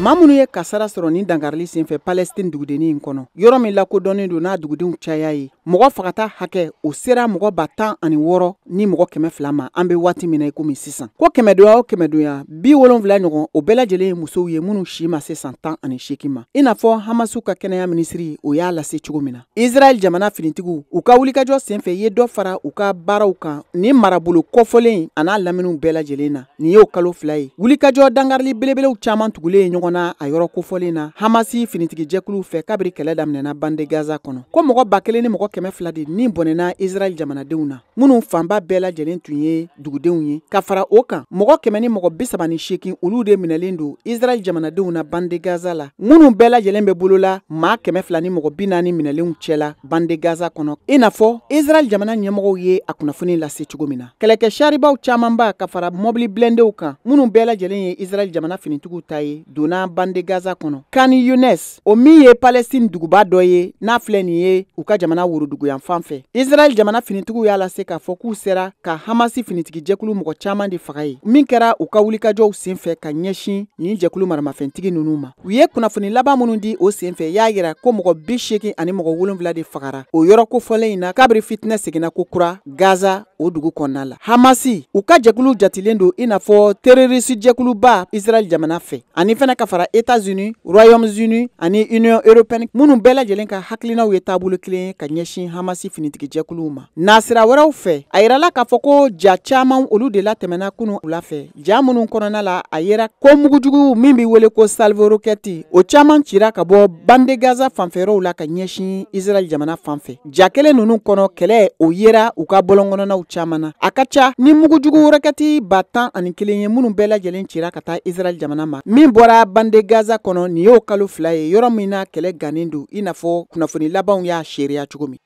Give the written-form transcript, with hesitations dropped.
Maa minnu ye kasara sɔrɔ ni dankarili senfɛ Palestine dugudennin in kɔnɔ, yɔrɔ min lakodɔnnen don n'a dugudenw caya ye, mɔgɔ fagata hakɛ o sera mɔgɔ 16 200 ma an bɛ waati min na i komi sisan. Ko kɛmɛdonya o kɛmɛdonya, 70 ɲɔgɔn, o bɛɛ lajɛlen ye musow ye minnu si ma se san 18 ma, i n'a fɔ Hamasu ka kɛnɛya minisiri o y'a lase cogo min na. Israël jamana finitigiw, u ka wulikajɔ senfɛ ye dɔ fara u ka baaraw kan ni marabolo kɔfɔlen a n'a laminiw bɛɛ lajɛlen na. Nin y'o kalo 2 ye, wulikajɔ dankarili belebelew caman tugulen ɲɔgɔn na a yɔrɔ kofɔlen na Hamasi finitigijɛkuluw fɛ kabiri kɛlɛ daminɛna bande Gaza kɔnɔ. Ko mɔgɔ 1200 de ni bɔnɛna Israël jamanadenw na, minnu fanba bɛɛ lajɛlen tun ye dugudenw ye. Ka fara o kan, mɔgɔ 138, olu de minɛlen don Israël jamanadenw na bande Gaza la, minnu bɛɛ lajɛlen bɛ bolola maa 240 minɛlenw cɛla bande Gaza kɔnɔ, i n'a fɔ Israël jamana ɲɛmɔgɔw ye a kunnafoni lase cogo min na. Kɛlɛkɛ saribaw camanba ka fara mɔbili blindéw kan, minnu bɛɛ lajɛlen ye Israël jamana finitigiw ta ye, donna bande Gaza kɔnɔ. Khan Younes, o min ye Palestine duguba dɔ ye n'a filɛ nin ye u ka jamana woroduguyan fan fɛ, Israël jamana finitigiw y'a lase k'a fɔ k'u sera ka Hamasi finitigijɛkulu mɔgɔ caman de faga ye, min kɛra u ka wulikajɔw senfɛ ka ɲɛsin nin jɛkulu maramafɛntigi ninnu ma. U ye kunnafoni laban minnu di o senfɛ y'a yira ko mɔgɔ 87 de fagara o yɔrɔ kofɔlen in na kabiri fitinɛ seginna ko kura Gaza o dugu kɔnɔna la. Hamasi, u ka jɛkulu jatilen don i n'a fɔ terroriste jɛkuluba Israël jamana fɛ, ani fana ka fara États-Unis, Royaume-Uni ani Union européenne, minnu bɛɛ lajɛlen ka hakilinaw ye taabolo kelen ye ka ɲɛsin Hamasi finitigijɛkuluw ma. Nasira wɛrɛw fɛ, a yirala k'a fɔ ko ja caman olu de latɛmɛna kunun wula fɛ, ja minnu kɔnɔna la a yera ko mugujugu min bɛ wele ko salvo roquette, o caman cira ka bɔ bande Gaza fanfɛyɔrɔw la ka ɲɛsin Israël jamana fan fɛ. Ja kelen ninnu kɔnɔ, kɛlɛ o yera u ka bɔlɔnkɔnɔnaw caman na. A ka ca ni mugujugu roquette 11 000 ye minnu bɛɛ lajɛlen cira ka taa Israël jamana ma, min bɔra bande Gaza kɔnɔ. Nin y'o kalo 2 ye, yɔrɔ min na kɛlɛ gannen don, i n'a fɔ kunnafoni labanw y'a seereya cogo min.